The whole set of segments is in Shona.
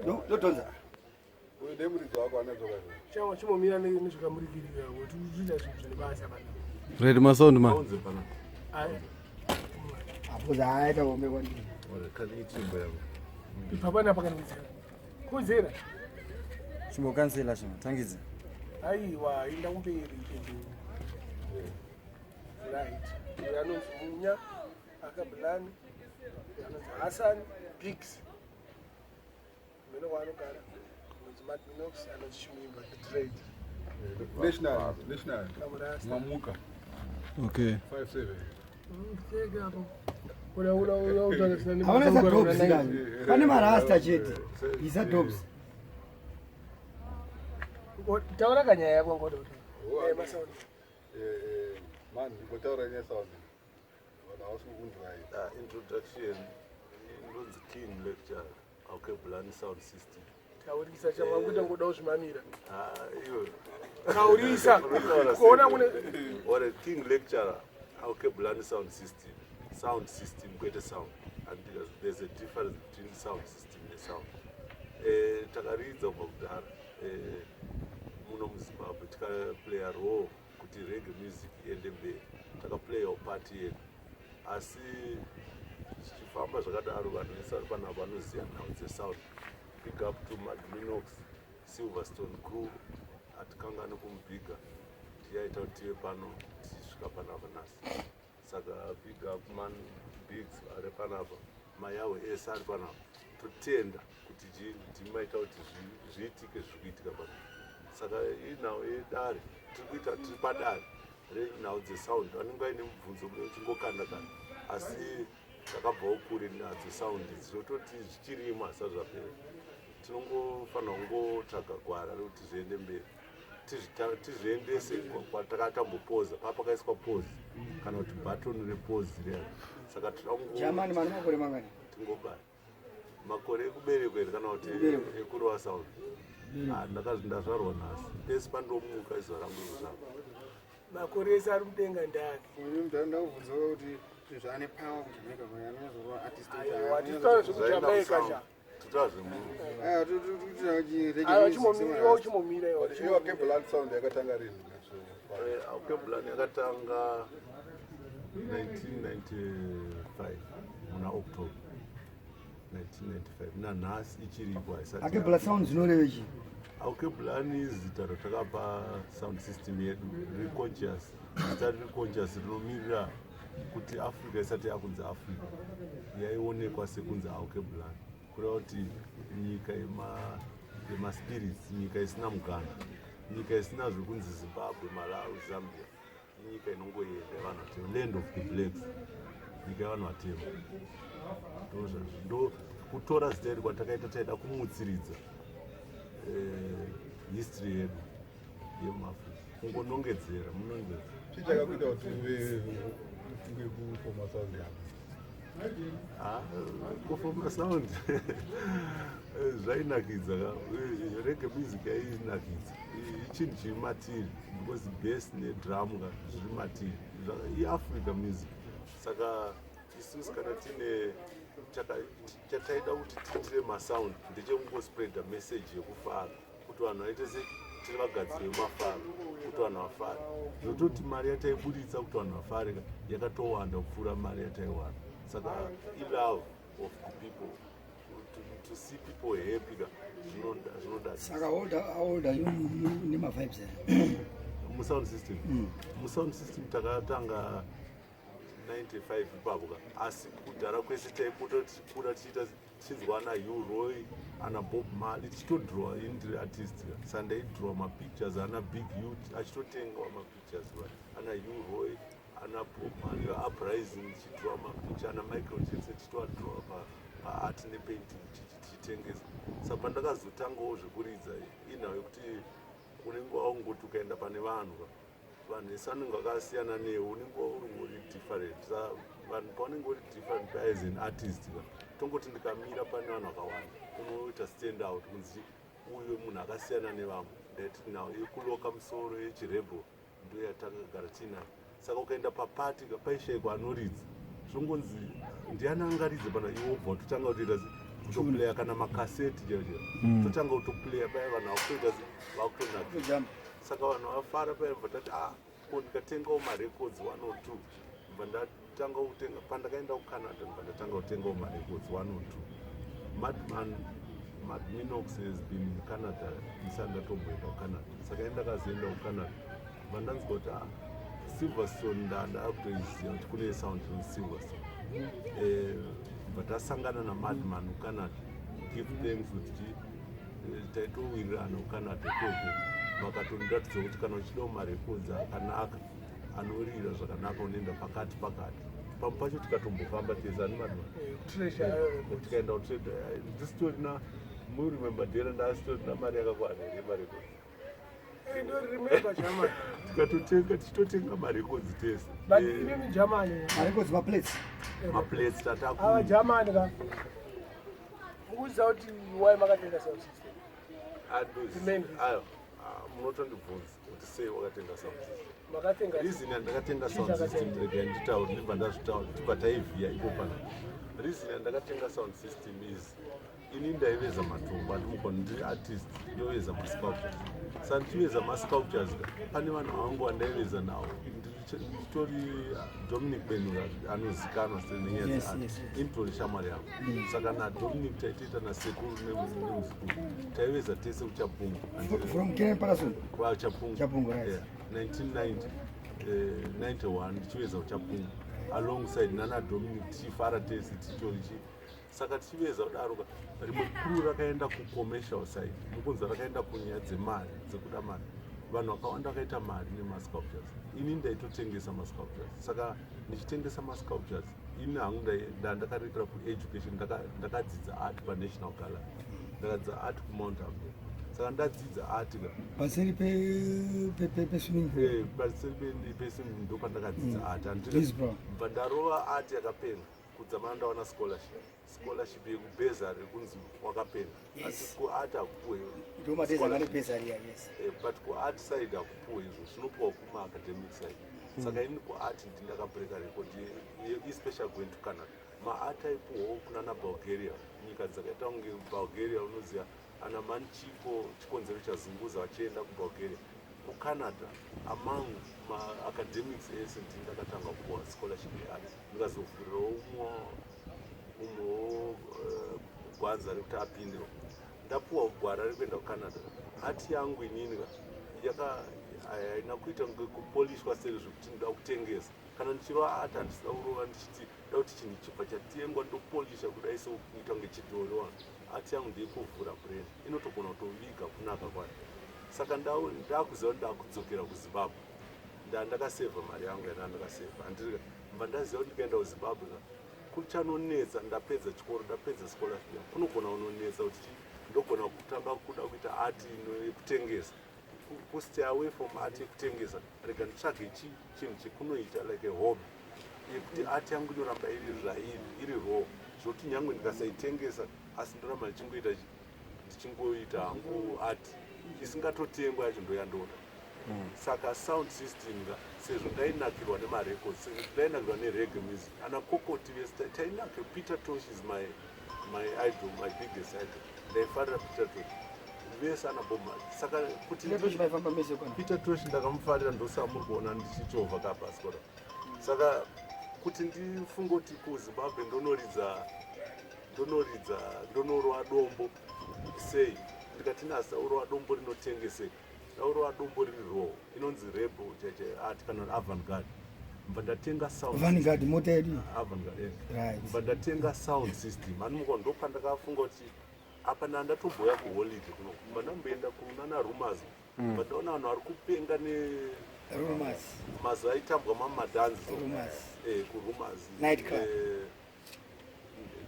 Ndodhonza. Uyu ndemuridzi wako anadzoka. Chama chimomira nezvakamurikirira kuti uchiita zvinhu zvine basa pana. Ready masound man. Aunze pana. Aya. Apo zaaita hombe kwandiri. Ore kali ichimbo yako. Ibva panapa kana kudzera. Kudzera. Chimbokansela chimbo tangidza. Aiwa, inda kumberi. Right. Uyu anonzi Munya akabulani. Uyu anonzi Hassan Biggs. Mene kwaanogara. Anonzi Mad Minox, anonzi Chimimba the Trade. National, national. Kamurasta. Mamuka Okay. 57. Uda uda uda uda Hauna isa dobs kani. Pane marasta chete. Isa dobs. Taura kanyaya yako ngodo. Eh, masound. Eh eh man, ndikotaura nyaya sound. Vanhu havasi kukunzwai. Ah, introduction inonzi King Lecture Alkebulan Sound System. Taurisa chama kuita ngoda kuzvimamira. Ah, iwe. Taurisa. Unotaura Kuona sei? kune Ore King Lecturer Alkebulan Sound System. Sound system kwete sound. And there's a difference between sound system ne sound. Eh, takaridza kubva kudhara eh, muno muZimbabwe tikaplaya role kuti reggae music iende mberi. Takaplayawo part yedu. Asi zvichifamba zvakadaro vanhu vese vari panapa vanoziva nhau dzesound. Big up to Mad Minox, Silverstone crew, hatikangani kumubhiga ndiyaita kuti tive pano tichisvika panapa nhasi. Saka big up man Bigs ari panapa, mayawe ese ari panapa. Totenda kuti ndimaita kuti zviitike zviri kuitika pano. Saka inhau yedare tiri kuita tiri padare renhau dzesound. Vanenge vaine mubvunzo uchingokanda kanda, asi takabvawo kure nadzo sound dzinototi zvichirimo asi zvapera. Tinongofanira kungotsvaga gwara rekuti zviende mberi, tizviendese kwatakatambopoza paa pakaiswa pause kana kuti button repause riya. Saka tinoda Jamani mane makore mangani? tingobaya makore ekuberekwa here kana kuti Ekuberekwa. ekurova sound? Ah, ndazvarwa nhasi pese pandomuka izuva rangu rekuzvarwa. Makore ese ari mudenga ndake. Ndakubvunza kuti zvinhu ane power kuJamaica anozorova artist. Aiwa, titaura zvekuJamaica cha. Totaura zvemunhu. Aiwa, chimomira, uchimomira iwe. But iyo Alkebulan sound yakatanga rini? Alkebulan yakatanga 1995 muna October 1995, nanhasi ichiripo haisati. Alkebulan sound zvinoreve chii? Alkebulan izita ratakapa sound system yedu riri conscious. Zita riri conscious rinomirira kuti Africa isati yakunzi Africa yaionekwa sekunzi Alkebulan, kureva kuti nyika yemaspirits, nyika isina mugano, nyika isina zvekunzi Zimbabwe, Malawi, Zambia, inyika inongoenda yevanhu vatema, land of the blacks, nyika yevanhu vatema. Ndozvazvo ndo kutora zita iri kwatakaita. Taida kumutsiridza history yedu yemuAfrica, kungonongedzera munongedza. Chii chakakuita kuti uve ufunge kufoma sound yako? Ah, kufoma sound zvainakidza ka. Reggae music yainakidza, ichinhu chiri matiri because bass nedrum ka zviri matiri. IAfrica music. Saka isusu kana tine chataida kuti tiitire masound ndechekungospreada message yekufara kuti vanhu vaite se tiri vagadziri vemafaro, kuti vanhu vafare. Zvototi mari yataiburitsa kuti vanhu vafare ka yakatowanda kupfuura mari yataiwana. Saka ilove of the people, to see people happy ka zvinodadisa. Saka how old are you nemavibes aya? Musound system? Musound system takatanga 95 ipapo ka, asi kudhara kwese taipota tichikura tichiita tichinzwa ana Hugh Roy, ana Bob Marley, tichitodrowa. Ini ndiri artist ka, saka ndaidrowa mapictures ana Big Youth, achitotengwa mapictures va ana Hugh Roy, ana Bob Marley Uprising, tichidrowa mapicture ana Michael Jackson, tichitoadrowa paart nepainting tichitengesa. Saka pandakazotangawo zvekuridza, inhau yekuti unenge waungoti ukaenda pane vanhu ka, vanhu vese vanenge vakasiyana newe, unenge uri different. Saka vanhu paunenge uri different as an artist ka, tongoti ndikamira pane vanhu vakawanda unoita stand out kunzi uyu munhu akasiyana nevamwe. Ndaiti nhau yekuloka musoro yechirebel ndo yatakagara tiinayo. Saka ukaenda papati ka, paishayikwa anoridza, zvongonzi ndiani angaridze pana iwe, wobva watotanga kutoita. Kutoplaya kana makaseti chaiwo chaiwo. Totanga kutoplaya paya, vanhu vakutoita vakutonakirwa. Kujamba. Saka vanhu vafara paya, bva tati, "Ah, ko ndikatengawo marecords one or two?" Bva ndatanga kutenga. Pandakaenda kuCanada, ndibva ndatanga kutengawo marecords one or two. Madman, Mad Minox has been in Canada ndisati ndatomboenda kuCanada. Saka ini ndakazoenda kuCanada, bva ndanzwa kuti, ah, Silverstone, ndakutoiziva kuti kune sound inonzi Silverstone. Bva tasangana naMadman kuCanada. Give thanks kuti taitowirirana kuCanada ikoko, vakatondiratidza kuti kana uchidawo marecords akanaka, anorira zvakanaka, unoenda pakati pakati. Pamwe pacho tikatombofamba tese ani, Madman. Treasure Records. Tikaenda kutrade, ndisitorina, muremember dhera, ndasitorina mari yakakwana here marecords. Remember Germany. Tikatotenga, tichitotenga marecords tese. But imimi Germany. Marecords, maplates. Maplates tataku. Ava Germany ka. Mukuziva kuti why makatenga sound system? The main reason. Ayo, munotondibvunza kuti sei wakatenga sound system. Makatenga. Reason yandakatenga Chii sound system, chakatenga? regai nditaure, ndibva ndazvitaura, tibva taivhiya ipo panapa. Reason yandakatenga sound system is ini ndaiveza matombo, andimukona, ndiri artist, ndoveza masculptures. Saka ndichiveza masculptures ka, pane vanhu vangu vandaiveza navo. Nditori Dominic Benura, anozikanwa senenyaya dzeart. Inditori shamwari yangu. Saka naDominic taitoita nasekuru nemuzukuru, taiveza tese kuChapungu. From Karen Patterson. KwaChapungu. Chapungu, right. Yeah. 1990, 91, ndichiveza kuChapungu alongside nana Dominic, tichifara tese, tichitori chi. Saka tichiveza kudaro ka, rimwe crew rakaenda kucommercial side, mukunzi rakaenda kunyaya dzemari, dzekuda mari. Vanhu vakawanda vakaita mari nemasculptures. Ini ndaitotengesa masculptures. Saka ndichitengesa masculptures, ini hangu ndakarekera kueducation. Ndakadzidza art paNational Gallery, ndakadzidza art kuMount Hampton. Saka ndadzidza art ka, Paseri peswimming pool. Paseri pese ndo pandakadzidza art. Hillsborough. Bva ndarova art yakapenga kudzamana ndawana scholarship yekubhezari, rekunzi wakapenga. Asi kuart hakupuwe. Ndo madezi anga nebhezari, yes. But kuart side hakupuwe izvo, zvinopuwa kumaacademic side. Saka ini kuart ndindakabreka record, especially going to Canada. Maart aipuwawo kunana Bulgaria, nyika dzakaita kunge Bulgaria, unoziva ana Manchiko, Chikonzero Chazunguza, vachienda kuBulgaria. KuCanada, among maacademics ese, ndini ndakatanga kupuwa scholarship yeart, ndikazovhurirawo umwewo gwanza rekuti apindewo. Ndapuwa gwara rekuenda kuCanada, art yangu inini ka yaka haina kuita kunge kupolishwa seri zvekuti ndoda kutengesa. Kana ndichirova art, handisida kurova ndichiti nda kuti chinhu chibva chatengwa, ndopolisha kudai sokuita kunge chidhori. Wano art yangu ndeyekuvhura brain, inotogona kutoviga kunaka kwayo. Saka ndakuziva kuti ndakudzokera kuZimbabwe, ndakasevha mari yangu yanda ndakasevha, handiri mba ndaziva kuti ndikaenda kuZimbabwe ka, kuchanonetsa. Ndapedza chikoro, ndapedza scholarship yangu, kunogona kunonetsa kuti ndogona kutanga kuda kuita art yekutengesa. Kustay away from art yekutengesa, rega nditsvage chinhu chekunoita like a hobby, yekuti art yangu inoramba iri zvairi, iri raw, zvokuti nyange ndikasaitengesa, asi ndoramba ndichingoita ndichingoita hangu art isingatotengwa yacho, ndoyandoda. Saka sound system ka, sezvo ndainakirwa nemarecords, sezvo ndainakirwa nereggae music, ana Kokoti vese tainakirwa. Peter Tosh is my idol, my biggest idol. Ndaifarira Peter Tosh vese, ana Bob Marley. Saka kuti Peter Tosh vaifamba mese kwana. Peter Tosh ndakamufarira, ndosamuri kuona ndichichovha kabhasikora. Saka kuti ndifunge kuti kuZimbabwe ndonoridza, ndonorova dombo sei, ndikati nasa urova dombo rinotengeseka, ndaurova dombo riri raw, inonzi rebel cheche art kana avant-garde. Mbva ndatenga sound. Vanguard mota yedu. Avant-garde, yeah. Right. Mbva ndatenga sound system, animuka ndopandakafunga kuti apa ndandatomboya kuholiday kuno, mbva ndamboenda kunana Rumors, mbva ndaona vanhu vari kupenga ne Rumors. Mazuva aitambwa mamadhanzi. Rumors. KuRumors. Night club.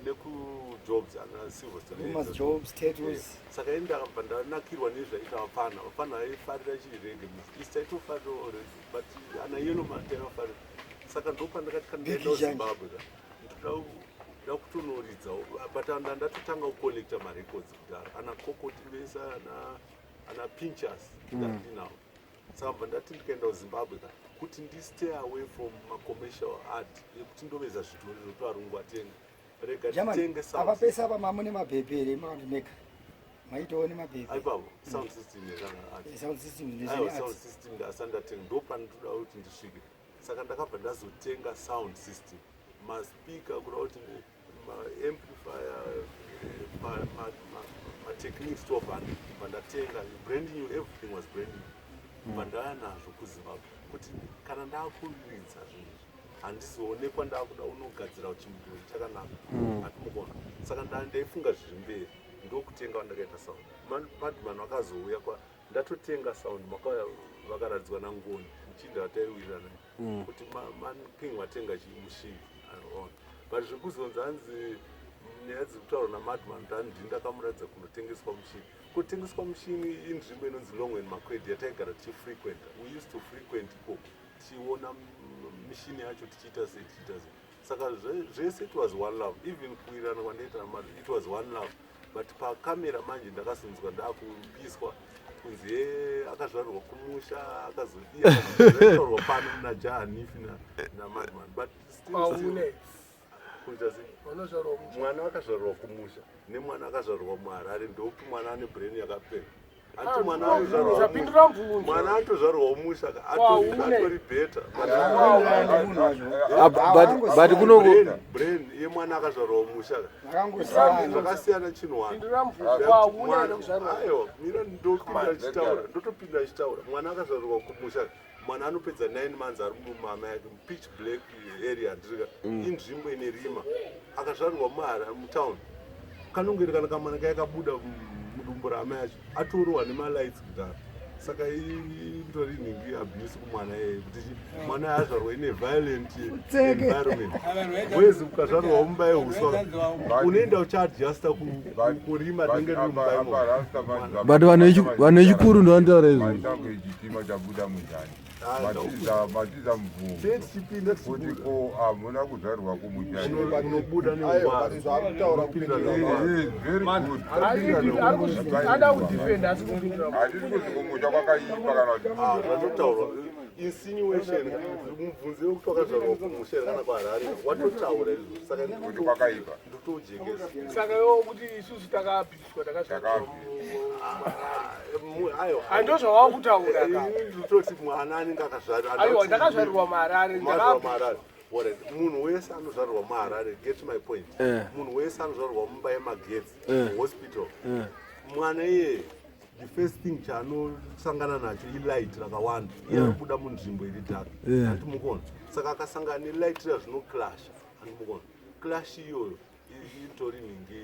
NekuJobs, ana Silverstone. Rumors, Jobs, Tattoos. Saka ini ndakabva ndanakirwa nezvaita vapfana. Vapfana vaifarira chireggae music, isi taitofarirawo reggae, but ana Yellow Man taivafarira. Saka ndopandakati kana ndaenda Big Giant. kuZimbabwe ka, ndoda kutonoridzawo. But anda ndatotanga kucollecta marecords kudhara, ana Kokoti vese, ana Pinchers ndinawo. Saka bva ndati ndikaenda kuZimbabwe ka, kuti ndistay away from macommercial art yekuti ndoveza zvidhori zvokuti varungu vatenga. Rega German, titenge sound apa pese apa mamune mabhebhe here makandimeka maitawo nemabhebhe Ipapo sound system yakanga ati. Sound system Aiwa, sound nezvine system ndasati ndatenga, ndo panotoda kuti ndisvike. Saka ndakabva ndazotenga sound system, maspika, kuda kuti maamplifier, matechnics 1200 bva ndatenga brand new. Everything was brand new. Bva ndauya nazvo kuZimbabwe kuti kana ndakuridza zvinhu izvi, handizoonekwa ndakuda unogadzira chimudhuri chakanaka, hatimukona. Saka ndaifunga zviri mberi, ndokutenga wandakaita sound. Madman vakazouya kwa ndatotenga sound, makauya vakaratidzwa naNgoni muchinda wataiwirirana kuti King watenga chimushini and on. But zvekuzonzi hanzi nyaya dziri kutaurwa naMadman kuti handii, ndakamuratidza kunotengeswa mushini. Kutengeswa mushini inzvimbo inonzi Longwen Makwedi yataigara tichifrequenta. We used to frequent ikoko tichiona mishini yacho, tichiita sei, tichiita sei. Saka zvese it was one love. Even kuwirirana kwandaita naMadman, it was one love. But pakamera manje ndakazonzwa ndakupiswa kunzi ye akazvarwa kumusha, akazodii, pano naJahanifi naMadman, but still Kwaune kuita sei? Vanozvarwa kumusha. Mwana akazvarwa kumusha nemwana akazvarwa muHarare, ndokuti mwana ane brain yakapera. Anti mwana anozvarwa Usapindura mubvunzo. mwana atozvarwa musha ka, Kwaune. atori better. Munhu wacho. Ah, but kuno Brain yemwana akazvarwa musha ka Vakangosiyana. zvakasiyana chinhu wani. Pindura mubvunzo. Kwaune here kuzvarwa? Aiwa, mira, ndopinda achitaura, ndotopinda achitaura. Mwana akazvarwa kumusha, mwana anopedza 9 months ari mumama yake, pitch black area, ndirika inzvimbo ine rima. Akazvarwa muHara mutown, kanongeri kana kamwana kaya kabuda mudumbu raamai acho atorohwa nemalights kudhara. Saka indori nhingi abuse kumwana iyeye kuti mwana azvarwa ine violent Tseke. environment. Wezi ukazvarwa mumba yeuswa, unoenda uchiadjusta kurima rinenge riri mumba imomo. But vanhu vechikuru ndovanotaura izvi. Matango echitima chabuda mundani. Ah, Matiza mubvunzo Tee tichipinda kuti tichibuda. ko hamuna kuzvarwa kumusha? Unobuda Aiwa, neungwaru. zvaakutaura Unopinda kupindura. neungwaru. Yes, very good. Ada kudefenda asi kupindura. Hatisi kuti kumusha kwakaipa kana kuti Ah, zvatotaurwa insinuation, mubvunzo wekuti wakazvarwa kumusha here kana kuHarare, watotaura izvo. Saka kuti kwakaipa. Ndotojekesa. Saka iwo kuti isusu takabviswa, takazvarwa Aiwa. Hando zvawakutaura ka. Ini ndototi mwana anenge akazvarwa. Aiwa, ndakazvarirwa muHarare. Mazvarwa muHarare. Alright, munhu wese anozvarwa muHarare, get my point, munhu wese anozvarwa mumba yemagetsi, muhospital, mwana iyeye the first thing chaanosangana nacho ilight rakawanda. Iye anobuda munzvimbo iri dark, handiti mukona? Saka akasangana nelight riya zvinoclasha, handiti mukona? Clash iyoyo itori nhingi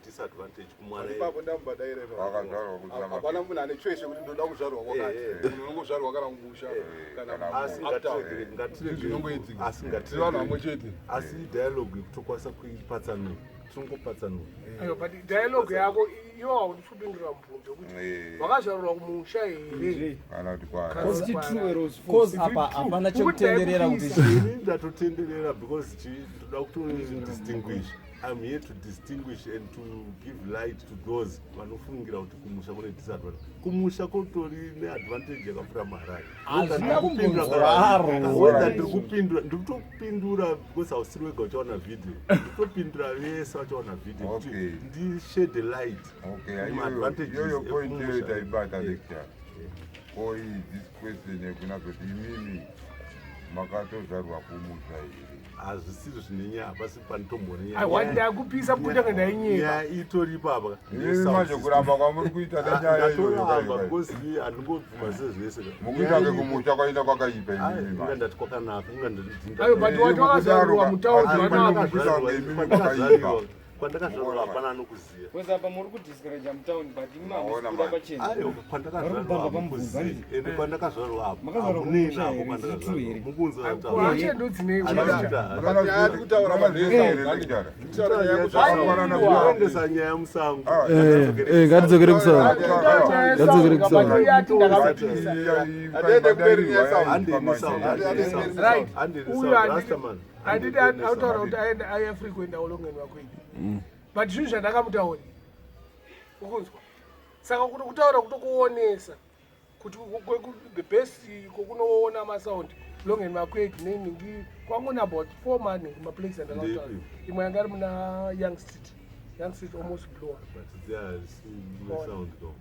disadvantage kumwana iyeye. Ipapo ndamubadaire. Wakazvarwa kusina Hapana munhu ane choice yekuti ndoda kuzvarwa kwakati. Eh, eh. Munhu unongozvarwa kana kumusha kana Asi uptown. ngatiregere Zvinongoitika. asi Tiri vanhu vamwe chete. Asi dialogue yekutokwanisa kuipatsanura, tinongopatsanura. Aiwa, but dialogue yako iwo haudi kupindura mubvunzo kuti wakazvarwa kumusha here Kana kuti kwa Kana kuti kuHarare. Cause apa hapana chekutenderera kuti Ini ndatotenderera because ndoda kutodistinguish. I'm here to distinguish and to give light to those vanofungira kuti kumusha kune disadvantage. Kumusha kutori neadvantage yakapfuura muHarare. Hazvina kumbonzwaro. Whether ndiri kupindura, ndiri kutopindura because hausiri wega uchaona video. Ndiri kutopindura vese vachaona video kuti ndished light Okay, kumaadvantages iyoyo point iyoyo ekumusha. taibata, lecture. Ko iyi this question yekuna kuti imimi makatozvarwa kumusha here? Hazvisiri zvine nyaya, pasi panotombone. Aiwa, ndakupisa kunyange ndainyeba. Nyaya itori ipapa. Imimi manje kuramba kwamuri kuita nenyaya iyoyo Ndatoramba kai. because handingobvuma sezvese. Mukuita ngekumusha kwaenda kwakaipa imimi Inga manje. ndati kwakanaka, inga Aiwa, but wati wakazvarwa mutaundi Asi vanaka. Kwakaipa. Kwandakazvarwa hapana anokuziva. Because apa muri kudiscourage mutaundi, but imi Maona hamisi kuda manje. pachena. Aiwa, kwandakazvarwa Vari kubamba hamukuzivi. pamubvunzo. Ende kwandakazvarwa apo Makazvarwa hamunei kumusha nako. here? Is it true Kwandakazvarwa here? mukunzwa. Ache ndodzinei? Nyaya yatiri kutaura lecture. Kutaura nyaya yekuzvarwa. Kuendesa nyaya musango. Ngatidzokere kusango. Ngatidzokere kusango. Hatiende kumberi nenyaya sound. Right. Uyu Rastaman. Handiti autaura kuti aende aifrequenta ulongeni wakwedi, but zvinhu zvandakamutaurira ukunzwa. Saka kuti kutaura kutokuonesa kuti the best kokunoona masound. Long and Makwet neningi kwangona about four manhingi maplace andakataura. Ndeipi? Imwe yanga iri muna Young Street. Young Street almost blower. But there is no sound though.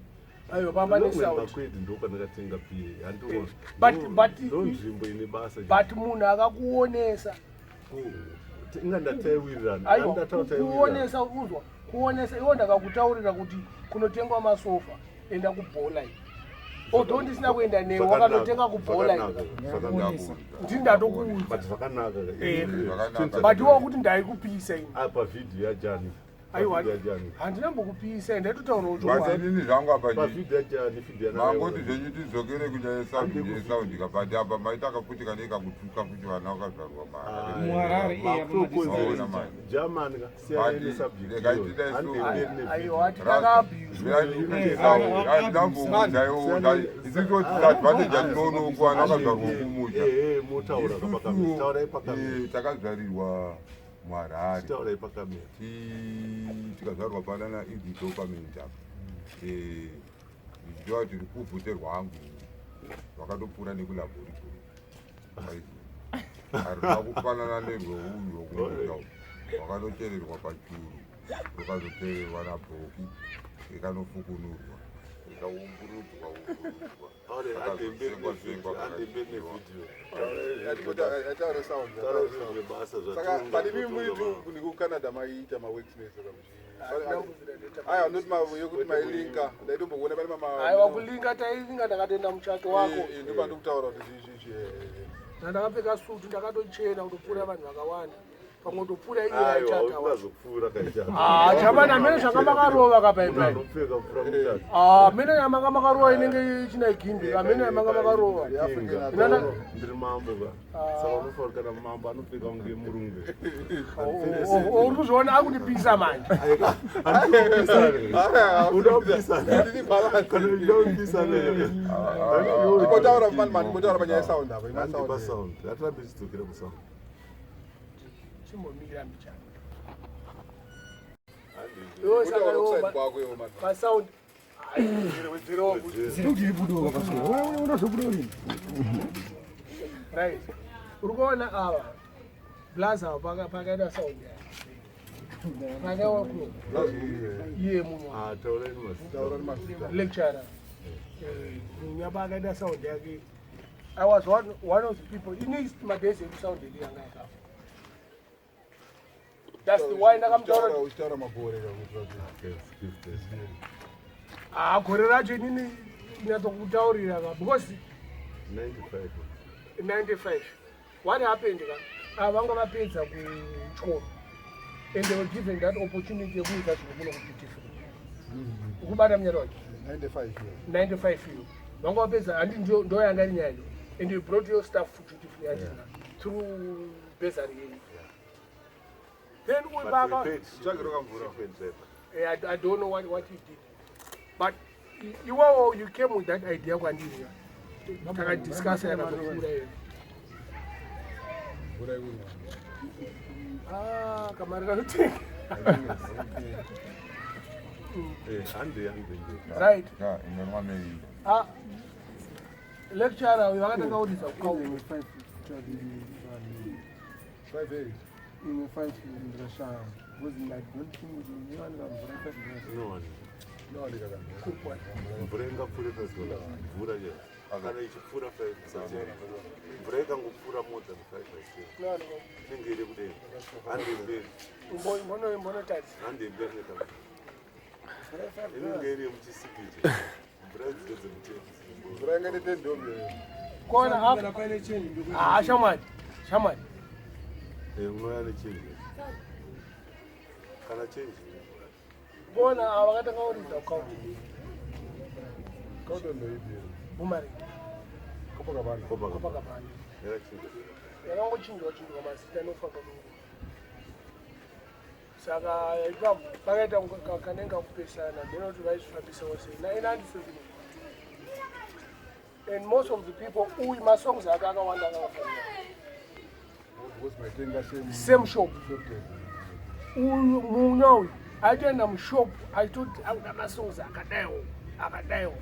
Aiwa pamba nesound. Makwedi ndopandakatenga PA. Handiwo. But ndo nzvimbo ine basa. But munhu akakuonesa Inga ndataiwirirana. aiwa Ndataura taiwirirana. kuonesa uzwa kuonesa iwo ndakakutaurira kuti kunotengwa masofa enda kubhola iyi although ndisina kuenda newe wakanotenga kubhola iyi ndini ndatokuudza But zvakanaka. Eh. Zvakanaka. But iwo kuti ndaikupisa ini. Apa video yaJani. Aiwa Video yaJani. handina mbokupisa ndaitotaurawo But chokwadi. inini zvangu apa Pa video yaJani video yana. mangoti zvenyu tidzokere kunyaya yesound yesound ka, but apa maita kafuti kanei kakutuka futi vana vakazvarwa mahara. MuHarare, iya, Maona manje. German ka siyana But ne subject. regai tiite isu- Aiwa takaabuse. Ndamboudzaisitoti advantage yatinoona vana vakazvarwa kumusha. Eh, motaura pakamera. Taurai pakamera. Isusu takazvarirwa muHarare. Taurai pakamera. Tikazvarwa panana idhidopamenti apa. Ndichitiva kuti rukuvhute rwangu rwakatopfuura nekulaboratory, haruna kufanana nerweuyu wokumusha, rwakatochererwa pachuru, rukazochererwa nabhoki, rikanofukunurwa, rikaumburudzwa umburudzwa, Aure rikazosengwa sengwa. andemberi Kakadyiwa. nevideo. Ataure sound. Taura zvinhu basa Saka pane mimi muitu kuCanada maiita maworks mese aiwa not yekuti mailinka ndaitombokuona pane mama. Aiwa kulinga tailinga, ndakatoenda muchato wako. Ndopandikutaura kuti zvi Ndakapfeka sutu, ndakatochena kutopfuura vanhu vakawanda, pamwe kutopfuura iye Aiwa, aichata. unazopfuura kaita. Ah, chamana mene zvanga makarova kapaipai. Anopfeka kupfuura muchato. Ah, mene yamanga makarova inenge ichina igimbi, amene yamanga makarova. Kinga. Ndiri mambo ka. Saka unofanira kana mambo anopfeka kunge murungu. Uri kuzviona akundipisa manje. Unopisana. Kana unopisana. Imbotaura mani, imbotaura panyaya yesound apa. Handi Imasound. pasound. Hatirambe tichidzokera kusound. Chimbomira mbichana. Iwe saka Imbotaura iwe kuside kwako iwe mani. pasound. Wedzero Kuti budoka pasoro unozobuda rini? Right. Uri kuona ava blaza ava pakaita sound yaya. Pakaiwa kuno. Iye munhu Ah, taurai nemazita. Taura nemazita. Lecturer. Munya pakaita sound yake. I was one of the people. Ini madays ekusound yedu yanga yakafa. That's the why ndakamutaura Uchitaura makore kakuti Yes, give this. Ah, gore racho inini nyatsokutaurira ka because 95. 95 what happened ka, ava vanga vapedza kuchikoro and they were given that opportunity yekuita zvinhu kuno kuduty free, ukubata munyara wacho. 95 years. 95 iyo vanga vapedza handi ndo yanga iri nyaya iyo, and you brought your staff to duty free handina through bursary yenyu, then But we ubaba paid Tsvagiro kamvura. shipment driver. I don't know what he did, but iwawo you came with that idea kwandiri, takadiscussa yakatopfuura iyo. Mvura ikunwa. Ah, kamari kanotenga. Eh, handi handi. Right. Inonwa meinda. Ah, lecturer uyu vakatanga kuridza kukau. 5 8. Imwe five ndinoshaya because I don't think kuti inowanika mvura five. Inowanika. Inowanika kana. Mvura ingapfuure $5. Mvura yes. Kana ichipfuura 5 musachera. Mvura ikangopfuura more than 5 haicheri. Inenge iri kudenga. Handi mberi. Mbonotadzi. Handi mberi nekana. Inenge iri yemuchisikije. Mvura idzo dzemutemo. Mvura ingaite 10 dobi. Kona apa. Ah, shamwari shamwari. Eh, unouya nechange. Kana change. Kona ava vakatanga kuridza kukau. Kauto ndoipi? Boomerang. Copacabana. Copacabana. Copacabana. Yakachinja. Yakangochinjwa chinjwa mazita anofamba munguva, saka ipapo pakaita kanenge kakupesana ndinoti vaizvifambisawo sei nainandisezvino, and most of the people uyu masongs ake akawanda akakafanira. Because maitenga same. Same shop. Shop test. Uyu munya uyu aitoenda mushop achitoti akuda masongs akadaiwo akadaiwo.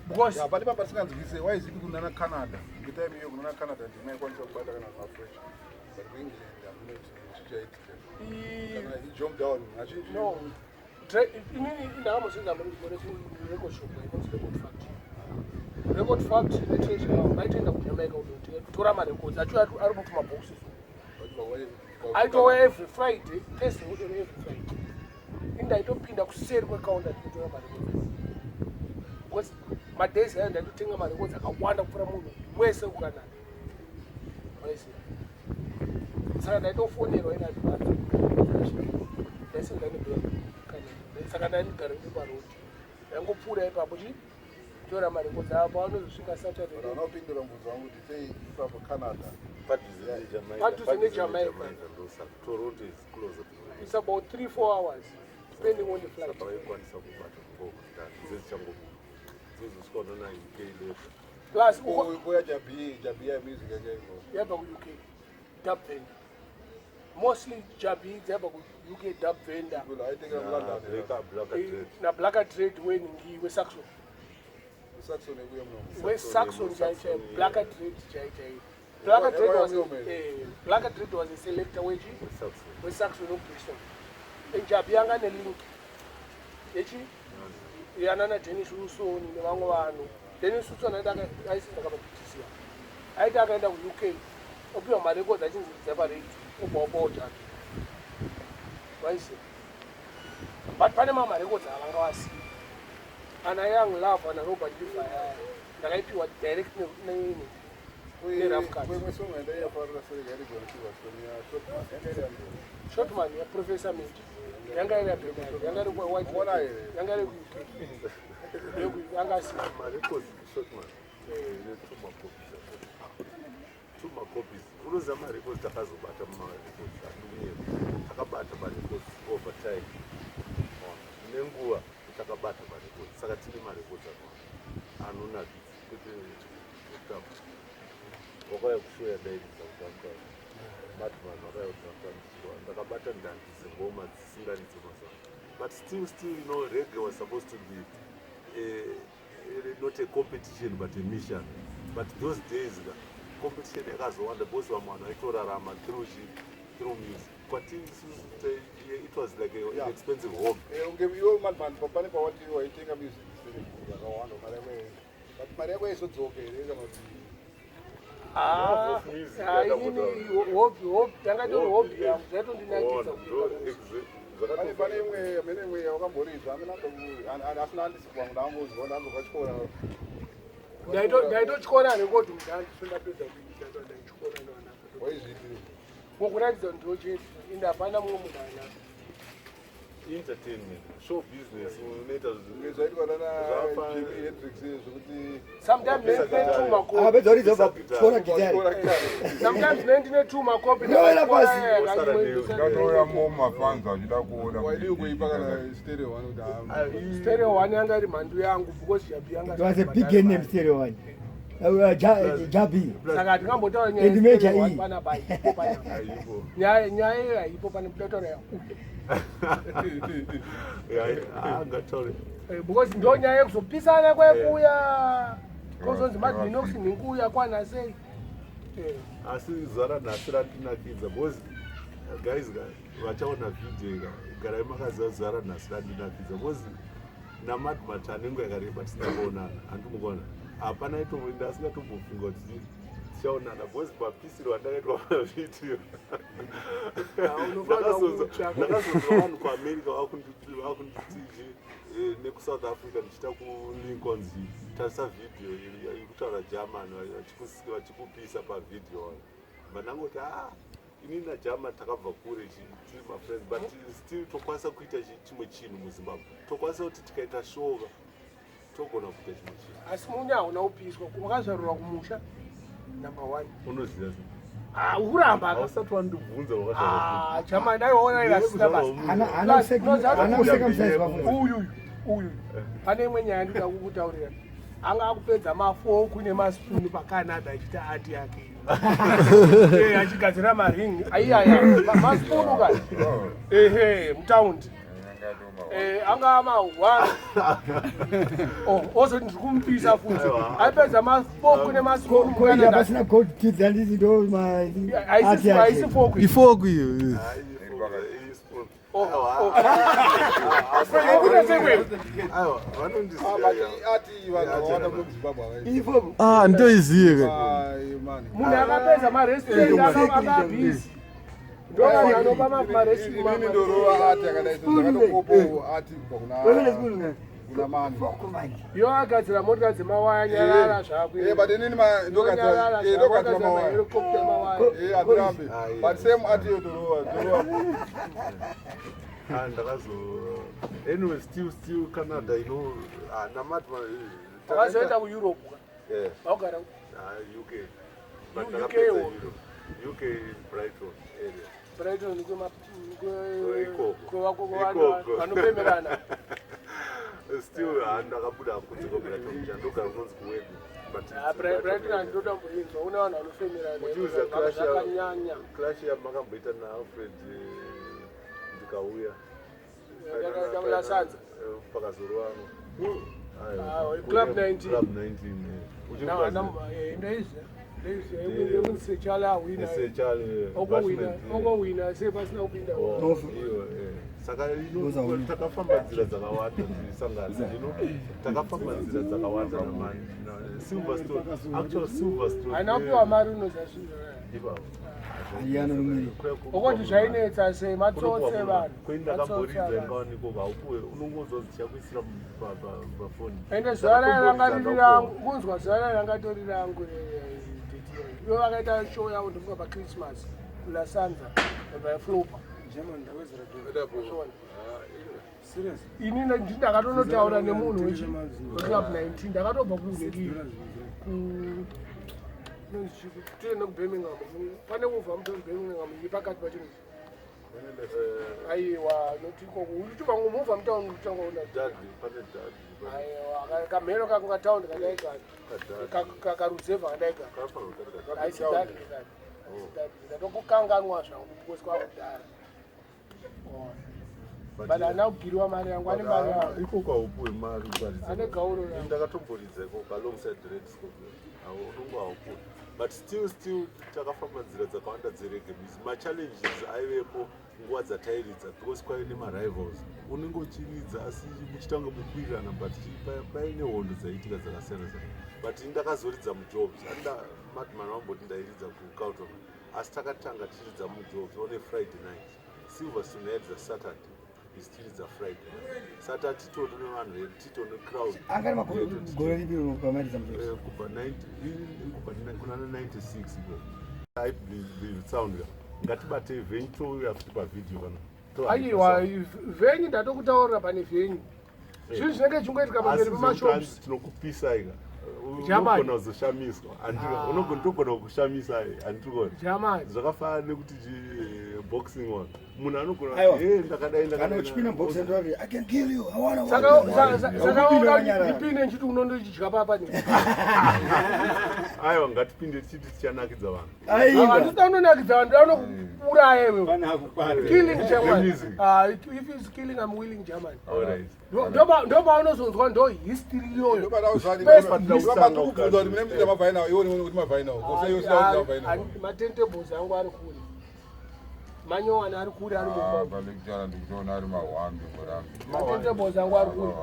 Because Yeah, but ipapa tisinganzwise why is it kunana Canada ngetime iyo kunana Canada ndimaikwanisa kubata kana mafrench but kuEngland hamuna kuti zvichaitika kana he jumped down azhinji No, inini ndakambosenzama record shop inonzi Record Factory. Record Factory netreasure yavo vaitoenda kuJamaica kunotora marecords achiuya ari mutumabhoxes. Aitouya every Friday, Thursday, every Friday. Ini ndaitopinda kuseri kwekaunda ndinotora marecords because madays ayo ndaitotenga marecords akawanda kupfuura munhu wese kuCanada, waiziva. Saka ndaitofonerwa in advance. Ndaisenza nebhengi Canada, saka ndaindigara ndiri parodi, ndaingopfuura ipapo chi tora marecords apo anozosvika Saturday. But anopindura mubvunzo wangu kuti sei ipapo Canada? Padhuze neJamaica. Padhuze neJamaica. Ndosaka Toronto is closer to It's about 3-4 hours depending on the flight. Saka vaikwanisa kubata ngoma dzedzichangobuda dzozosvika unana UK later. Plus Kuya Jabi, Jabi ya music yake iko yabva kuUK, dub vendor mostly. Jabi dzabva kuUK, dub vendor. People aitengera muLondon. Black Dread. Nablacka Dread weningi weSaxon. Saxon ekuya muno. WeSaxon chai chai. Saxon, yeah. Blacka Dread chai chai. Blacka Dread was Yakauya. Blacka Dread was a selector wechi Saxon. weSaxon weBristol, and Jabi yanga nelink yechi yanana Dennis Wilson nevamwe vanhu. Dennis Wilson aiti aisinza kapaBTC, aiti akaenda kuUK opiwa marecords achinzi dzaparedio, obva wapawo Jabi, waisiya. But pane mamwe marecords avanga vasiya ana Young Love, ana Robert Levi aya ndakaipiwa direct nerough cut. Imwe song yandaiyafarira sei yairidzwa neSilverstone yaShortman yanga iri yangu. Shortman yaProfessor Major yanga iri yaBernard, yanga iri white. Unoona here? Yanga iri kuUK, yanga asina. Marecords Shortman ine two macopies, two macopies. Unoziva marecords takazobata, mumarecords andikunyema takabata marecords over time nenguva takabata marecords. Saka tine marecords akawanda anonakidza kwete kutamba. Wakauya kushow yandairidza kuDowntown, Madman wakauya kuDowntown, ndakabata ndandi dzengoma dzisingaridzi mazuva. But still reggae was supposed to be not a competition but a mission. But those days ka, competition yakazowanda because vamwe vanhu vaitorarama through music. Kwatiri isusu it was like an expensive hobby. Unge iwe Madman, pane pawati waitenga music yakawanda, mari yako yaenda, but mari yako yaizodzoka here kana kuti? Love of music Inini hobby yanga itori hobby yangu, zvaitondinakidza Ona, kuita ndo music. Pane imwe mene imwe yawakamboridza asina andisi kwangu, ndangozwa ndazokachikora. Ndaitotyora record mudhandi, so ndapedza kuita ndaityora ndovanaka. Waizviitiri? Ngokuratidza kuti ndochete ende hapana mumwe munhu anaka. Entertainment, show business unoita Zvaitwa nana Zvafa- Jimi Hendrix zvekuti Sometimes ndine two makopi. Akapedza kuridza Isa tyora gitari. Sometimes ndine two makopi. Rovera pasi. Ndatoya mafans achida kuona. Waidii kuipa kana Stereo One kuti Stereo One yanga iri mhandu yangu because Jabi yanga It was a big name, Stereo One. Jabi. Saka hatingambotaura nyaya And Major yeStereo One E. panapa, haipo panapa. Haipo. Nyaya iyo haipo pane kutaura Angataure. Because ndo nyaya yekuzopisana kwekuya kozonzi Madminox ninkuya kwana sei. Asi zuva ranhasi randinakidza because guys vachaona vhidhiyo ika, garai makaziva zuva ranhasi randinakidza because naMadmat anenguva yakareba tisina kuonana. Handimukuona hapana itomboenda asingatombofunga kuti tichaonana because mapisiro andakaitwa pavhidhiyo Unofanira kutsvaka. ndakazonzwa vanhu kuAmerica vakunditi nekuSouth Africa ndichiita kuLincolns tarisa vhidhiyo iri kutaura German vachikupisa pavhidhiyo. Vandangoti a inini naGerman takabva kure, tiri mafriends, but still tokwanisa kuita chimwe chinhu muZimbabwe. Tokwanisa kuti tikaita show togona kuita chimwe chinhu. Asi munya hauna kupiswa, wakazvarurwa kumusha, number one. Unoziva sei? Ah, uramba aka. Hausati wandibvunza wakazvarwa. Ah, German aiwaona iri asina basa. Hana kucircumcise vafunzi. Uyu uyu pane imwe nyaya ndinoda kukutaurira. Anga akupedza maforks nemaspoon paCanada achiita ati yake, achigadzira maring aiyaya maspoon ka ehe mutaundi. Anga atoma. Anga ama1 oh, ozoti ndiri kumupisa futi. Aipedza mafoku Koita nemasukuru. pasina gold teeth handiti ndo Haisi foku. Ifoku iyo. Aiwa, vanondiziva. Ati vanhu vakawanda muno muZimbabwe havaiti. Ifoku. Ah, ndoiziye ka. Ai, man. Munhu akapedza marestaurant akabhizi, ndovanhu vanopa Inini ndorova ati yakadai so, ndakatokopawo ati kubva kuna mani. Foku manje. Yo agadzira motika dzemawaya, nyarara zvako. Eh, but inini ndogadzira ndogadzira mawaya. Helicopter mawaya. Eh, handirambi. But same ati iyo torova, torova. Ah, ndakazo anyway, still Canada, you know. Ah, namati Akazoenda kuEurope ka? Yeah. Vaugara Ah, UK. But UK ndakapedza wo. Europe. UK in Brighton area. Brighton. Ikoko. Kwevako vanopemberana. Still, ah, ndakabuda kunze kweBrighton, chandogara kunonzi kuWebi, but it's Ah, Brighton Brighton area. handinoda kuinzwa, une vanhu vanofemerana. Uchiuza clash Zvakanyanya. Clash yamakamboita naAlfred, ndikauya. Lasanza. Pakazorwano. Ah, Club 19. Club 19, eh. Ndaiziva ndaiziva awina. Okowina sei pasina kupinda? Saka takafamba nzira dzakawanda dzisangana, you know, takafamba nzira dzakawanda namani Silverstone, actual Silverstone. Haina kupiwa mari, unozazvizvo. Ipapo. Ayana rumiri. Okuti zvainetsa sei, matsotse vanhu. Kuenda Matsotse kamboridza vanhu. ingawaniko haupuwe, unongonzwa zichakuisira pafoni. Ende zuva raya ranga riri rangu, kunzwa zuva raya ranga tori rangu ivo vakaita show yavo, ndofunga paChristmas kulasanza vaflopa. Ini ndakatonotaura nemunhu weClub 19, ndakatobva kungedii tiende kuBirmingham, pane kubva muBirmingham iri pakati pacho. Aiwa, noti ikoko uchibva ngomuvha mutaundi kutanga una Dudley, pane Dudley. Aiwa, kamheno kako kataundi kadai kani, karuzevha kadai kani. Haisi Dudley kani, haisi Dudley. Ndatokukanganwa zvangu because kwakudhara, but handina kugiriwa mari yangu, ane mari yangu. Ikoko haupuwe mari. Ane gauro rangu. Ndakatomboridza ikoko alongside Red Scorpion, unongo haupuwe, but still takafamba nzira dzakawanda dzereggae music. Machallenges aivepo nguva dzatairidza because kwaive nemarivals, unenge uchiridza asi muchitanga mukuwirirana, but paine hondo dzaiitika dzakasiyana siyana. But ini ndakazoridza muJobs anda Madman vamboti ndairidza kuCalton, asi takatanga tichiridza muJobs on a Friday night. Silverstone yairidza Saturday, isi tiridza Friday night, saka titori nevanhu vedu, titori necrowd. Anga ari gore ripi pamaridza muJobs? Kubva 90 kubva kunana 96 iko. I believe sound ngatibate venue, touya futi pavhidhiyo kana. Aiwa, venue ndatokutaurira, pane venue zvinhu zvinenge chingoitika pamberi pemashops. Tinokupisai ka. German. Unogona kuzoshamiswa. Unogona, togona kukushamisai, handirikona? German. Zvakafanana nekuti boxing one munhu anogona Aiwa. kuti, "Eh, ndakadai, Kana ndakadai." uchipinda box ndoti I can kill you, I wanna Saka Upinde uda wanyarara. ndipinde nchiti unondochidya papa ni? Aiwa, ngatipinde tichiti tichanakidza vanhu. Aiwa. Handisida unonakidza vanhu, ndanokuuraya iwewe. Killing German. Music. Ah, if it's killing, I'm willing, German. Alright. Ndopaunozonzwa ndo history iyoyo. Ndopatikubvunza kuti mune muchida mavinyl, iwe kuti mavinyl kose iwe usina kuti mavinyl. Maturntables angu ari kure, manyowani ari kure, ari mumba. Palecturer ndikutoona ari mahwambi murambi. Maturntables angu ari kure.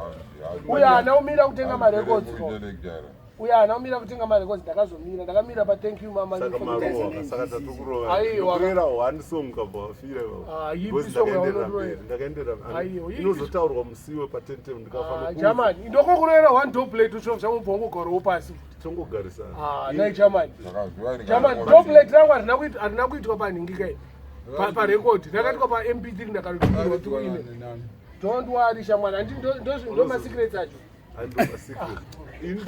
Uyo haana kumira kutenga marecords ko. Lecturer. Uyo haana kumira kutenga marecords, ndakazomira, ndakamira pathank you mama. Saka marowa, saka tatokurova. Aiwa. Kurera one song kabva wafira. Ah, ipi Because song ndakaenderera yaunotorera? mberi, ndakaenderera. Aiwa, ipi- Inozotaurwa musiwe paturntable ndikafana. German, ndokokurera one door plate usvobva mubvongo pasi. Tongogarisana. Ah, nai German. Saka zuva German, door plate rangu harina kuitwa panhingi kai, parecord rakaitwa pa MP3, ndakatotumirwa through email. Don't worry shamwari, handi ndo masecrets acho.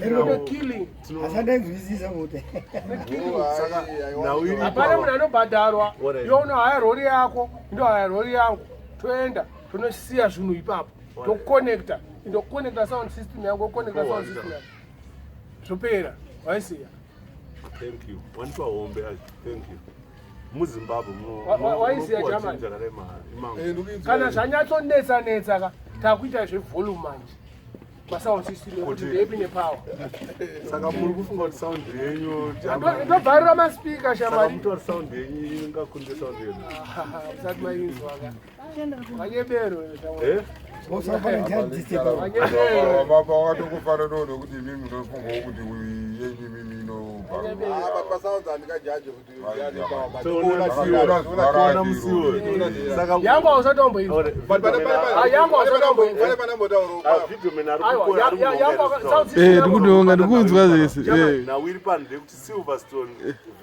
Ino killing. Asandainzwisisa kuti Hapana munhu anobhadharwa. Iwe unohaya rori yako, ndohaya rori yangu, toenda tonosiya zvinhu ipapo, tokonecta, indokonecta sound system yangu, okonecta sound system yangu, zvopera, waisiya. Thank you, wanipa hombe acho, thank you. Muzimbabwe Waiziya Germany? chakadai mahara imango. Kana zvanyatsonetsa netsa ka, takuita zvevolume manje, masound system ekuti ndeipi nepower. Saka muri kufunga kuti sound yenyu Germany- Ndobvarira maspika Saka shamari. mutori sound yenyu ingakunde sound yedu? Usati mainzwa ka, vanyebero. Eh? Mapa wakatokufananawo nekuti imimi munofungawo kuti yenyu imimi inobva. Ah, but pasounds handingajaje kuti ndiani power, but Toona toona musiwo. Toona musiwo. Saka Yangu hausatomboinzwa. Alright, But video man Ah, yangu hausatomboinzwa. pane panambotaura Ah, video man ari Aiwa, kukora, ari yangu kuronga sound izvi. system Eh, yangu- ndikutonga ndikunzwa zvese. Eh. Now iri pano ndeyekuti Silverstone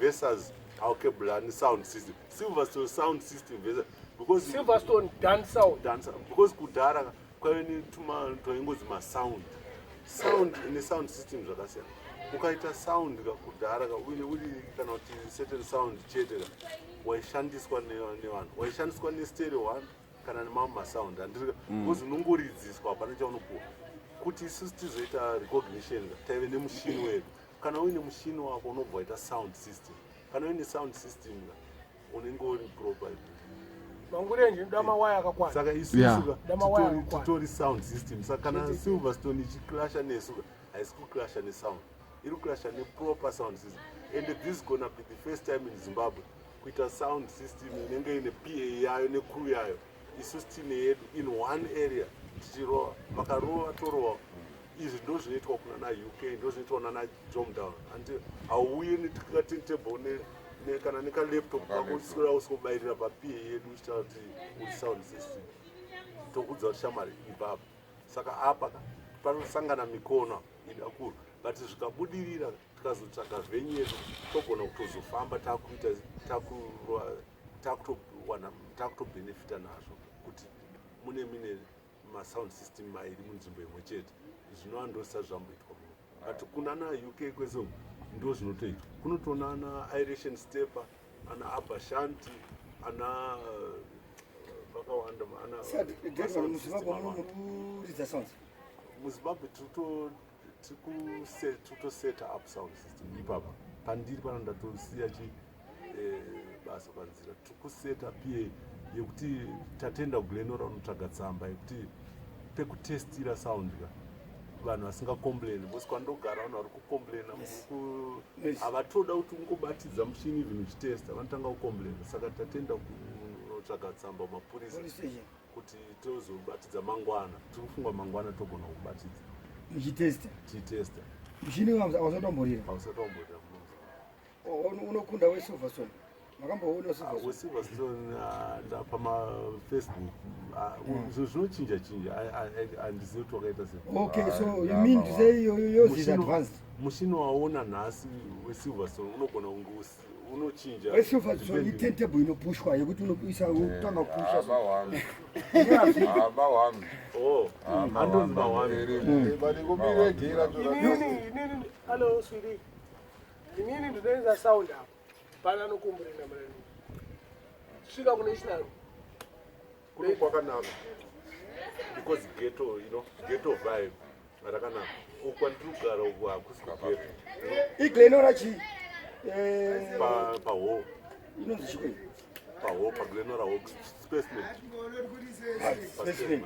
versus Alkebulan sound system, Silverstone sound system versus, because Silverstone dan sound. Dance, because kudhara kwaive netuma twaingozi masound, sound nesound system zvakasiyana. Ukaita sound ka kudhara ka uine uri kana kuti certain sound chete ka, waishandiswa nevanhu, waishandiswa nestereo one kana nemamwe masound, handirika? Because unongoridziswa, hapana chaunopuwa. Kuti isusu tizoita recognition ka, taive nemushini wedu. Kana uine mushini wako, unobva waita sound system. Kana uine sound system ka, unenge uri proper. Mangurenje ndoda mawaya akakwana. Saka isusu ka Damawaya akakwana. titori sound system. Saka kana Silverstone ichiclasha nesu ka, haisi kuclasha nesound, iri kuclasha neproper sound system. And this is gonna be the first time in Zimbabwe kuita sound system inenge ine PA yayo necrew yayo, isusu tine yedu in one area, tichirova, vakarova torova. Izvi ndo zvinoitwa kuna na UK, ndo zvinoitwa nana Jomdown. Andi hauuyi neturntable kana nekalaptop kako, uswera usikobayirira paPA yedu uchitaura kuti uri sound system. Tokudza kuti shamari ibvapo. Saka apa ka, panosangana mikono idakuru, but zvikabudirira, tikazotsvaga venue yedu, togona kutozofamba takuita takutowana, takutobhenefita nazvo kuti mune mine masound system mairi munzvimbo imwe chete, zvinova ndosati zvamboitwa muno. But kuna na UK kwese uku ndo zvinotoitwa. Kunotoona ana Iration Stepper, ana Abashanti, ana vakawanda, ana masound system awanda. Muzimbabwe muridza sounds? MuZimbabwe tiri kutoseta up sound system ipapa pandiri pano. Ndatosiya chi basa panzira. Tiri kuseta PA yekuti tatenda kuGlenora unotsvaga tsamba yekuti pekutestira sound ka, vanhu vasingacomplaini, because kwandogara vanhu vari kucomplaina. Havatoda kuti ungobatidza mushini even uchitesta, vanotanga kucomplaina. Saka tatenda kunotsvaga tsamba mumapurisa Police station. Kuti tozobatidza mangwana. Tiri kufunga mangwana togona kubatidza. Muchitesta? Tichitesta. Mushini hausatomborira? Hausati wamborira. Unokunda weSilverstone? Makamboona Silverstone? WeSilverstone pamafacebook zvinhu zvinochinja chinja, handizivi kuti wakaita sei. Okay, so you mean to say yours is advanced? Mushini waona nhasi weSilverstone unogona kunge unochinja. WeSilverstone iturntable inopushwa yekuti unoisa utanga kupusha. Hama wangu. Oh, andonzi mahwani. But ikumiregera. Inini, hello sweetie, inini ndinoenza sound apa pana nokumburina murani svika kunational. Kuno kwakanaka because ghetto, ghetto vibe rakanaka. Uku kwandiri kugara uku hakusi kughetto. IGlenora chi? Pahall. Inonzi chikoi? Pahall, paGlenora Hall, Specimen. Specimen.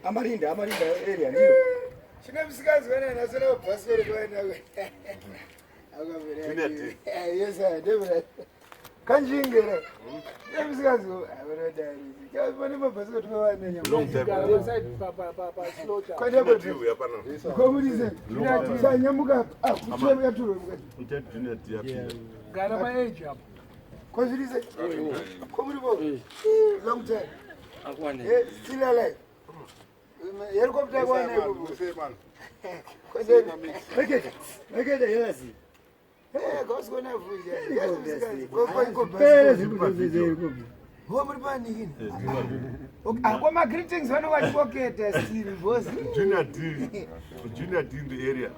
Amarinda area ndiyo. Chine musikanzi wena nasona bhasikoro kwaenda. Junior D. Yes, ndebra kanjingere nemusikanzi pane mabhasikoro twavana. Long time. Paslaughter. Junior D uya pana. Komurise sanyamuka kucheyaturwe mukati. Ita Junior D yapinda. Gara paage apo. Kozvirise komurivo, long time. Still alive, helicopter kwana. Meketa meketa yelasi. Kwasikona. Pere ziri. Muri panikini akoma greetings vano vachipoketa still boss. Junior D, Junior D in the area.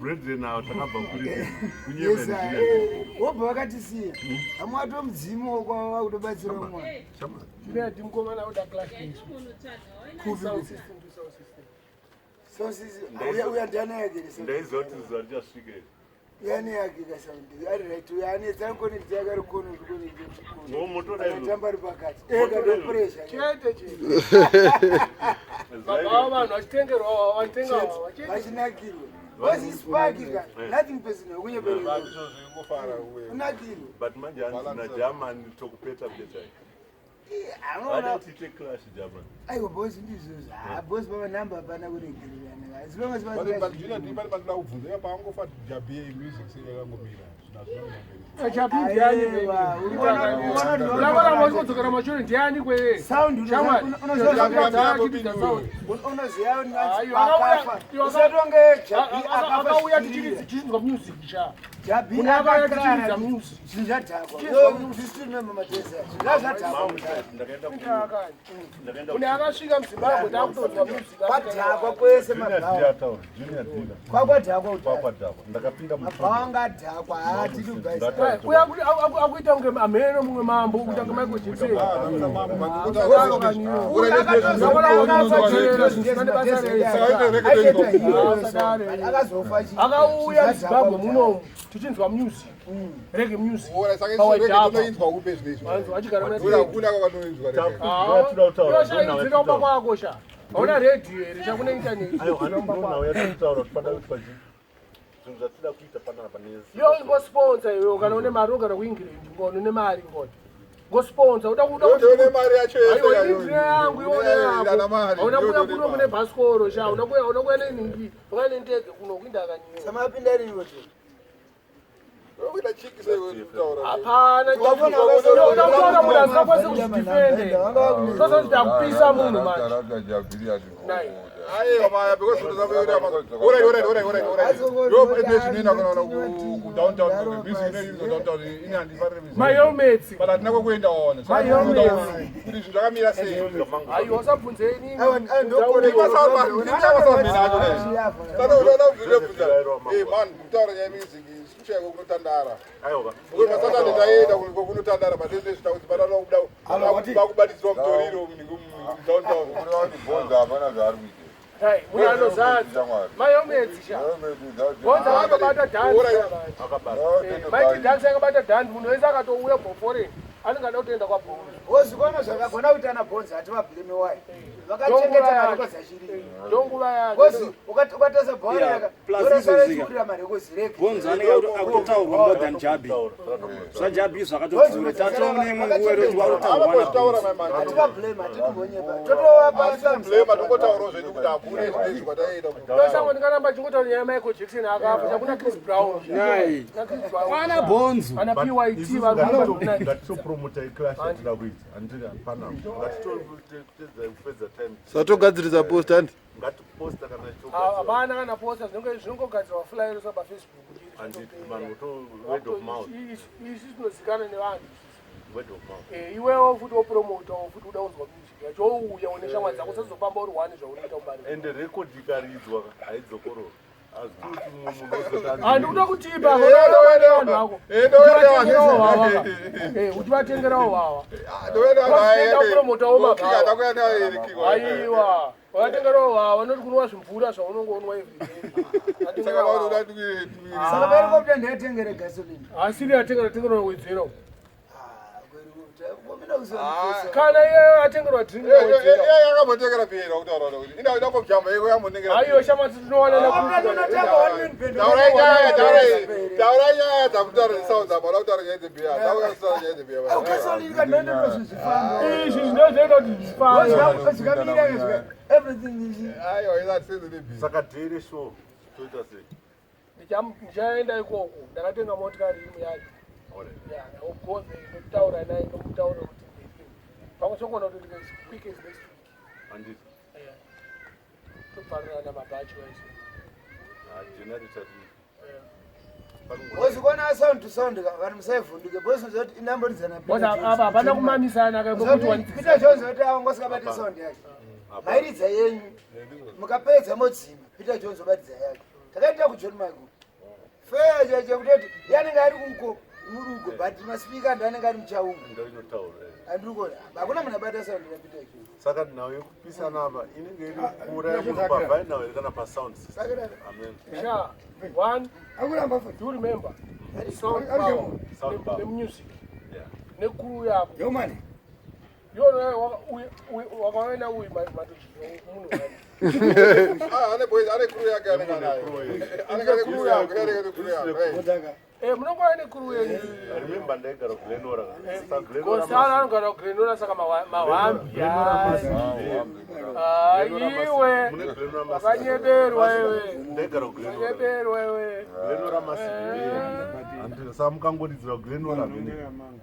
Brethren now takabva kuri. Yes. Kunyeba Junior D. Wobva vakatisiya hamwe ato mudzimu wokwa kutobatsira mwana. Chama. Ndinati mukomana uda clash sound system to sound system. So sisi uya ndiani yake? Ndaiziva kuti zuva richasvika iri. Yani yake kasaundi ari right uyo anetsa ankonekta yake ari kono No, motoda izvo. tamba ari pakati ega Motoda no pressure Chete chete. Baba vanhu vachitengerwa vachitenga vachitenga. vachinakirwa vazisipaki ka nothing personal kunyeperera Zvingofara uye. unakirwa But manje hanzi naGerman tokupeta peta. anoona Vada kuti tiite clash German. aiwa bosi ndizvozvo ha bosi pava namba hapana kuregererana as long as But but Junior D pane pandinoda kubvunza ipa paangofa Jabie music sei yakangomira zvinhu hazvina kumberi. Chapi ndiani Aiwa, uri kuona- Urakoramba uchikodzokera mashure ndiani kweye? Sound, Shamwari. unoziva- Sound. unoziva Aiwa, akauya- akafa iwo usatonge jabi Akauya akafa tichinzwa music cha. jabi Munhu akauya tichiridza akakrara music. zvinhu zvadhakwa Tichinzwa music. zvadhakwa Ndakaenda ku Akani. ndakaenda Munhu akasvika muZimbabwe takutonzwa music. kwadhakwa kwese Junior mabhawa D ataura. Junior D. kwakwadhakwa kudhara Kwakwadhakwa. Ndakapinda mabhawa anga adhakwa haatidi kubhaisa Ndataura. Uya akuita kunge amheno mumwe mambo kuita kunge Michael Jackson. akazofa Akauya muZimbabwe munomu tichinzwa music. Reggae music. Saka Pawadhakwa. inoinzwa kupe zvinezvi. Vanhu vachigara muna Kuna kuna kwanoinzwa rege. Tinoda kutaura. Yoshaidzira kumba kwako sha. Hauna radio here sha kune internet. Aiwa, ndinouya kutaura kuti pada kuitwa chii. Zvinhu zvatida kuita panapa nezi. Yo ingosponsa iwe kana une mari ugara kuEngland ngono une mari ngono. Ngosponsa uda kuda Ndone mari yacho yese. Aiwa indri yangu ione Haina yako. mari. Hauna kuya kuno kune bhasikoro sha, hauna kuya hauna kuya nenhingi, uya nendege kuno kuinda kanyiwa. samapinda ririwo Unokuita chiki sei kutaura. Hapana. Uda kutaura munhu asingakwanisi kuzvidefende. Sasa kuti akupisa munhu manje. Rasta Jabiri ati Nai. Aiwa maya because unozabuda. Alright alright alright alright alright. Yo president kana ku downtown ku music inoinzwa downtown ini handifarire music. My helmets. But hatina kwekuenda ona. My helmets. Kuti zvinhu zvakamira sei. Aiwa usabvunze inini. Saka unoda kubvunza. Eh man, kutaura nyaya yemusic kushaikwa kunotandara. Aiwa. Because masatani taenda kunotandara but nezvi takuti padana kuda vakubatidzwa mutoriro downtown. Kureva kuti bhonzo hapana zvaari kuita. Hai, munhu anozadza. Shamwari. My helmets sha. Bhonzo akabata dance. Akabata. Maiti dance akabata dance munhu wese akatouya kubva foreign anenge ada kutoenda kwabhonzo. wozvikona zvakagona kuita nabhonzo hativabhuleme wayo vakachengeta marekodzi achirimo Ndonguva yacho. kozi ukatarisa bhawa Yeah, raka plus dorasara izvozvika. chikurira marekodzi rege Bhonzo anenge akutotaurwa more than Jabi. ZvaJabi zvakatopfuura. Tatova neimwe nguva yekuti wakutotaurwa Avapotaura naBhonzo. my man. hativabhuleme hatitimbonyepa totovapa Blame atongotaurawo zvedu kuti hakuna zvinezvi kwataenda. Ndosangwa ndikaramba chingotaura nyaya yaMichael Jackson akafa chakuna Chris Brown. Nhai. Na Chris Brown. Kwana Bhonzo. Ana PYT vari kuita Ngatitopromota iclash yatida kuita. Handiti panapa. Ngatitopedza kupedza time. Satogadzirisa post handi. Ngatiposta kana Hapana kana posta zvinenge zvinongogadzirwa flyer pa Facebook. Handiti vanhu to word of mouth. Izvi zvinozikanwa nevanhu. Word of mouth. Eh, iwewo futi wopromotawo futi uda kunzwa music yacho wouya une shamwari dzako usazofamba uri one zvaunoita mubari. Ende record ikaridzwa haidzokororwa. Hazvikuti mumwe munhu ozoti Handikuda kutipa Eh, vanhu vako. eh, ndoenda Uchivatengerawo vanhu. wawa. Eh, uchivatengerawo wawa. Ndoenda Aiwa, wakatengerawo wawa vanoti kunwa zvimvura zvaunongonwa everyday. Saka vanoda saka vairikopta ndeyatengere gasolini Asiri atengera tengera wedzera. Ah. Kana iye atengerwa drink wedzera. yakambotengera bhera kutaura kuti ina inambojamba yeko yambonengera. Aiwa shamwari tinowanana Taurai nyaya, taurai. Taurai nyaya dzakutaura nesound apa, uda kutaura nyaya dzebhera. Taurai kutaura nyaya dzebhera. gasolini kandoendotozvizvifamba Izvi zvinozoita kuti zvifambe. zvikamira everything is Aiwa, ina senze nebhera. Saka daily show toita sei? Ndichaenda ikoko ndakatenga motikari imwe yacho. Alright. Yeah, I'll go there ndokutaura naye ndomutaura kuti ndeipi. Pamwe chokona kuti as quick as next week. Handiti. Yeah. Tobvarirana mabhachi waise. Ah, generator tiri. wozvikona sound to sound ka vanhu musaivhunduke bcause kuti inamboridzana Apa hapana kumamisana ka kwekuti wani peter jones kuti avo ngosikabate sound yake mairidza yenyu mukapedza modzima peter jones obatidza yake takaita kujohn michael feya chekutoti yanenge ari kuko Murugo but maspeaker ndo anenge ari muchaunga. Ndo inotaura. Andiri kuona. Hakuna munhu abata sound rapita izvo. Saka nhau yekupisana apa inenge iri kura yemunhu pavinyl here kana pasound system. Amen. Sha, one, akuramba futi do remember, sound power, Sound power. nemusic, Yeah. nekuru yako. yomani Yona wakaona uyu matochizwa munhu wani. Ah, ane boys ane crew yake anenge anayo. Anenge ane crew yake, anenge ane crew yake. Right. odaka Eh, munongova nekuru yenyu. I remember ndaigara kuGlenora. Saka Glenora Gosara anogara kuGlenora saka mawambi. Ah, iwe. Mune Glenora Massive. Wakanyeberwa iwe. Ndaigara kuGlenora. Wakanyeberwa iwe. Glenora Massive. Andika saka mukangoridzira Glenora vene.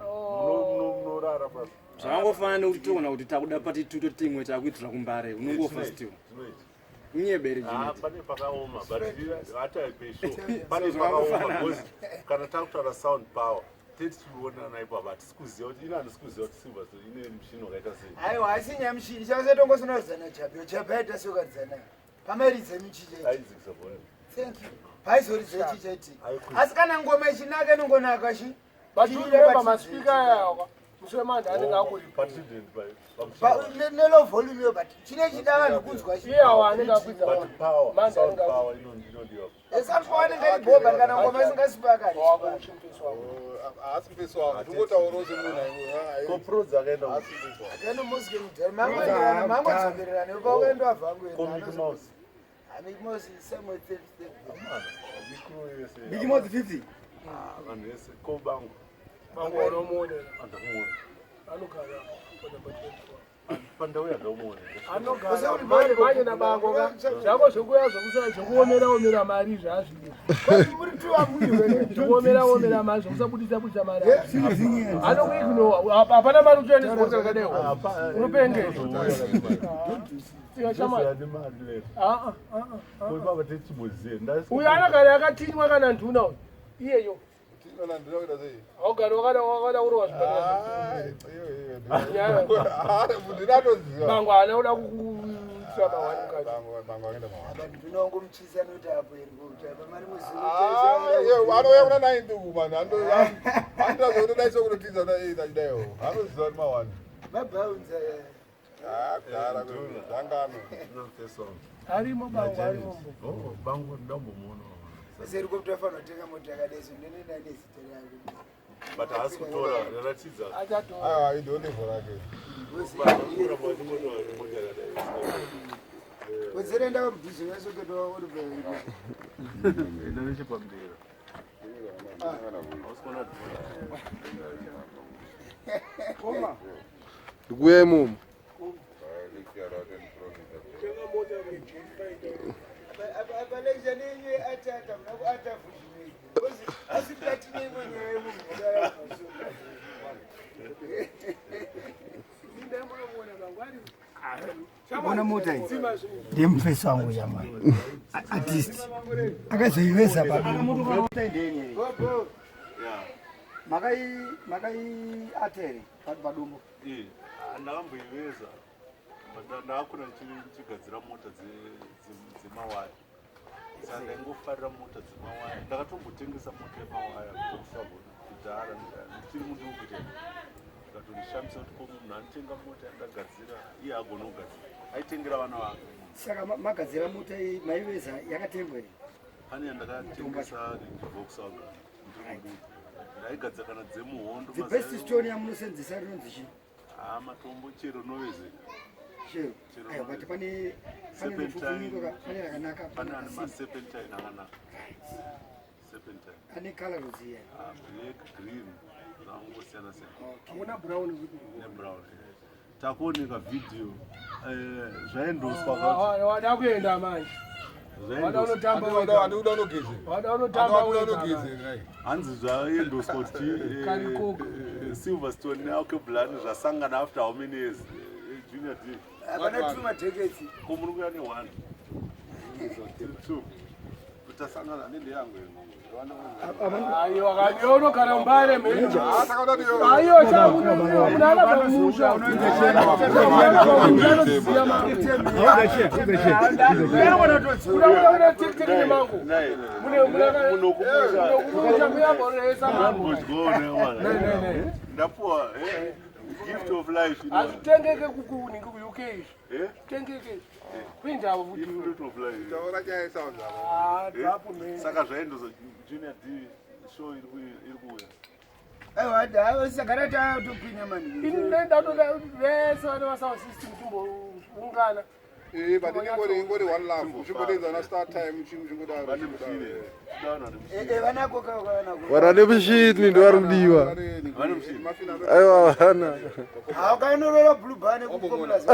Munorara pasi. Zvakangofanana nekuti toona kuti takuda pati tuto timwe takuitira kumbare unongofa still. Zvinoita. Unyebere Ah, Junet. pane pakaoma but hataipe sure. Pane pakaoma because kana takutaura sound power tetichionana ipapo hatisi kuziva kuti ina handisi kuziva kuti Silverstone ine mushini wakaita sei. Aiwa asi nyamushini chava tongosona kudzana Jabi. Jabi aita sokadzana. Pamairidze michichete. Aidzikisa bhora. Thank you. Paizoridze chichete. Aikwidza. Asi kana ngoma ichinaka inongonaka chi. But you remember maspeaker aya musi wemanda anenge akuripo. Patrident pamushini. Nelo volume yo but chine chida vanhu kunzwa chi. Iye awo anenge akwidza But power, Manda sound anenge power inodiwa. Esampo anenge ari bho but kana ngoma isingasipakari. wakuchimpesi wako. Haasi mufesi wangu. Tingotaurawo semunhu aiwa. Ko pros akaenda ku- Haasi mufesi wangu. Akaenda mosque mudhara mangoenderana mangodzokererana paukaenda wabva ko Mickey Mouse. Mickey Mouse somewhere third step. Amana, mikuru yese. Mickey Mouse 50 Ah, vanhu vese ko bangu. Bangu wanomuonera. Andamuona. Anogara panamba 24. Pandauya ndamuona. Anogara manje manje nabango ka. Zvako zvokuya zvokusara zvokuomera omera mari zvazviri. Muri tu amwiwe. Zvokuomera omera mari zvokusabudisa budisa mari. Anokuignore. Hapana mari utoenda sponsor yakadaiwo. Unopengesa. Tika shamwari. Ane mari lero. Ah ah ah. ah. Ko baba tichimuziye. Uyu anogara akatinywa kana nduna uyu. Iyeyo. Tinoona ndinoda kuita sei? Haugari wakada wakada kurohwa zvibhakera. Ah, iyo iyo. Ah, ndinatoziva. Bango haana kuda kukuitira mahwani mukati. Bango bango akaenda mahwani. But ndinongomuchisa noti apo iri kuti apa mari Ah, iyo anouya kuna 9 uku man. Anotozotodaisa kutotiza na 8 achidaiwo. Anoziva kuti mahwani. Mabhaunza. Ah, kudhara kudhangano. Arimo bango arimo. Oh, bangu ndambomuona. Seri kopta fanira kutenga mota yakadai so ndinoenda nezita rako. But haasi kutora, ratidza. Achatora. Aiwa, indo level rake. Kuramba uchingotora mota yakadai. Wedzera enda pamudhuze yasoketwa uri pa Enda nechepamberi. Hausi kuona dhora. Ndikuya imomo. Apa lecture nenyu atata muna kuata futi. Asi tatine imwe nyaya yemunhu. Ona mota iyi ndemufesi wangu jamani artist akazoiveza padombo Go Yeah. makai makai atere padombo Eh, ndakamboiveza. But ndakakura ndichigadzira mota dzemawaya. Saka ndaingofarira mota dzemawaya. Ndakatombotengesa mota yemawaya Volkswagen kudhara ndichiri muduku chete. Zvikatondishamisa kuti ko munhu anotenga mota yandagadzira iye agona kugadzira. Aitengera vana vake. Saka magadzira mota iyi maiveza yakatengwa here? Pane yandakatengesa Volkswagen ndiri muduku. Ndaigadzira kana dzemuhondo. The best stone yamunosenzesa rinonzi chii? Ah, matombo chero novezeka. Chero. Chero Aiwa, but pane Serpentine. rufufuniko pane rakanaka Pane ane pane maserpentine akanaka. Serpentine. ane color rudziya. Ah, black, green, zvangosiyana siyana. Hakuna brown kuti. Nebrown. Takuoneka video zvaendoswa Wada kuenda manje. Wada unotamba wega. Handikuda unogeze. Wada unotamba Handikuda wega. unogeze. Right. Hanzi zvaendoswa kuti Karikoka. Silverstone neAlkebulan zvasangana after how many years? Junior D. Hapana two madecades. Ko muri kuya ne1 2. Tasangana nende yangu Aiwa kani unogara mbare mheni. Aiwa chamunhu pamusha. Unoona tiktik nemangu. Mune munokumusha muyamboresa mangu. Ndapuwa gift of life. Hazvitengeke kukuningi kuUK izvi. Tengeke. Kuindava futi. Fruit of life. Taura nyaya yesound apa. Ah, dzapo mheni. Saka zvaendoza Junior D show iri kuuya. Aiwa, sagara tatopinda mani. Ini ndatoda vese vane vasound system timboungana. Eh, but ingori ingori one love. Uchingodenza na start time uchingodaro. Vane mushini. Down on Eh, vanako ka vanako. Vana nemushini ndo vari kudiwa. Vane mushini. Aiwa vana. Haukanorora blue bar nekukomulazi.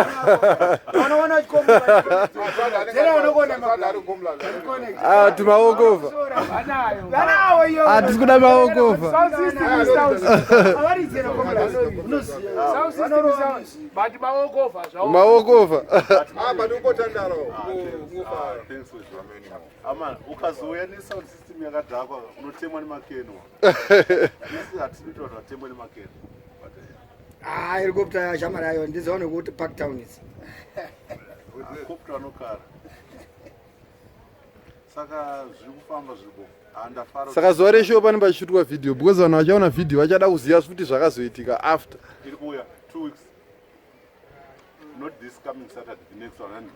Vanoona chikomulazi. Zera unokona Ari Ah, timaokova. Vanayo. Vanawo iyo. Hatisi kuda maokova. Sound system is sound system. Avaridzera komulazi. Unoziva. Sound system is sound. But maokova zvawo. Maokova. Ah, but ungotandara ungofara. Thanks for Ama ukazouya nesound system yakadhakwa unotemwa nemakeno. Isi hatisi kuti vanhu vatemwe nemakeno. But Ah, helicopter yashamari ayo ndizoone kuti Park Town idzi. kopta vanokara. Saka zviri kufamba zviripo. Handafara. Saka zuva reshow pane pachishutwa video because vanhu vachaona video vachada kuziva futi zvakazoitika after. Iri kuuya 2 weeks. Not this coming Saturday, the next one. And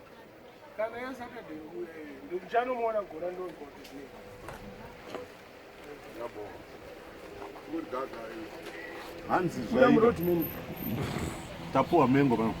Kana yo Saturday ndichanomuona gora ndonzwa kuti zvii. Hanzi Kuda muroad manager. Tapuwa mengo pano.